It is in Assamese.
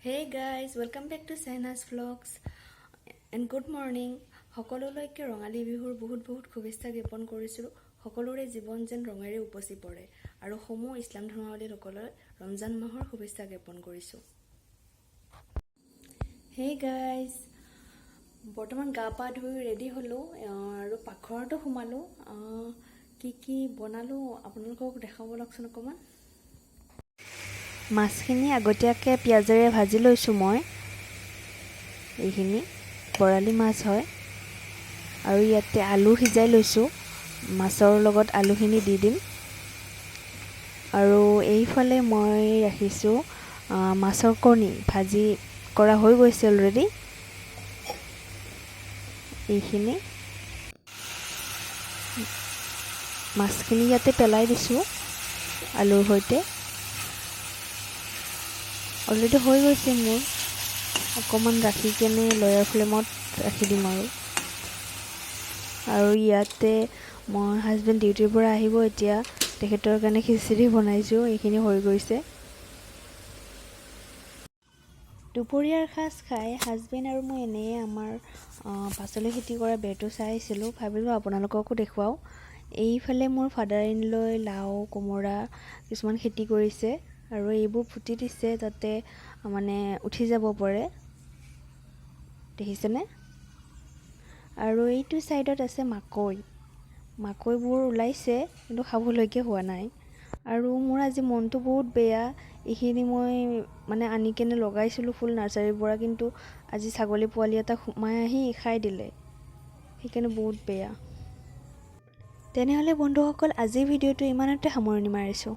Hey guys, welcome back to Sehnaz Vlogs and good morning. সকলোলৈকে ৰঙালী বিহুৰ বহুত বহুত শুভেচ্ছা জ্ঞাপন কৰিছোঁ। সকলোৰে জীৱন যেন ৰঙেৰে উপচি পৰে আৰু সমূহ ইছলাম ধৰ্মাৱলম্বীসকললৈ ৰমজান মাহৰ শুভেচ্ছা জ্ঞাপন কৰিছোঁ। হেই গাইজ, বৰ্তমান গা পা ধুই ৰেডি হ'লোঁ আৰু পাকঘৰতো সোমালোঁ। কি কি বনালোঁ আপোনালোকক দেখাব লওকচোন অকণমান। মাছখিনি আগতীয়াকৈ পিঁয়াজেৰে ভাজি লৈছোঁ মই। এইখিনি বৰালি মাছ হয় আৰু ইয়াতে আলু সিজাই লৈছোঁ। মাছৰ লগত আলুখিনি দি দিম। আৰু এইফালে মই ৰাখিছোঁ মাছৰ কণী, ভাজি কৰা হৈ গৈছে অলৰেডি। এইখিনি মাছখিনি ইয়াতে পেলাই দিছোঁ আলুৰ সৈতে। অলৰেডি হৈ গৈছে মোৰ। অকণমান ৰাখি কেনে লয়াৰ ফ্লেমত ৰাখি দিম আৰু। আৰু ইয়াতে মই হাজবেণ্ড ডিউটিৰ পৰা আহিব এতিয়া, তেখেতৰ কাৰণে খিচিৰি বনাইছোঁ। এইখিনি হৈ গৈছে। দুপৰীয়াৰ সাজ খাই হাজবেণ্ড আৰু মই এনেই আমাৰ পাচলি খেতি কৰা বেৰটো চাই আহিছিলোঁ। ভাবিলোঁ আপোনালোককো দেখুৱাওঁ। এইফালে মোৰ ফাদাৰ ইন লৈ লাও, কোমোৰা কিছুমান খেতি কৰিছে আৰু এইবোৰ পুতি দিছে যাতে মানে উঠি যাব পাৰে। দেখিছেনে? আৰু এইটো ছাইডত আছে মাকৈ। মাকৈবোৰ ওলাইছে, কিন্তু খাবলৈকে হোৱা নাই। আৰু মোৰ আজি মনটো বহুত বেয়া। এইখিনি মই মানে আনি কেনে লগাইছিলোঁ ফুল নাৰ্চাৰীৰ পৰা, কিন্তু আজি ছাগলী পোৱালি এটা সোমাই আহি খাই দিলে। সেইকাৰণে বহুত বেয়া। তেনেহ'লে বন্ধুসকল, আজিৰ ভিডিঅ'টো ইমানতে সামৰণি মাৰিছোঁ।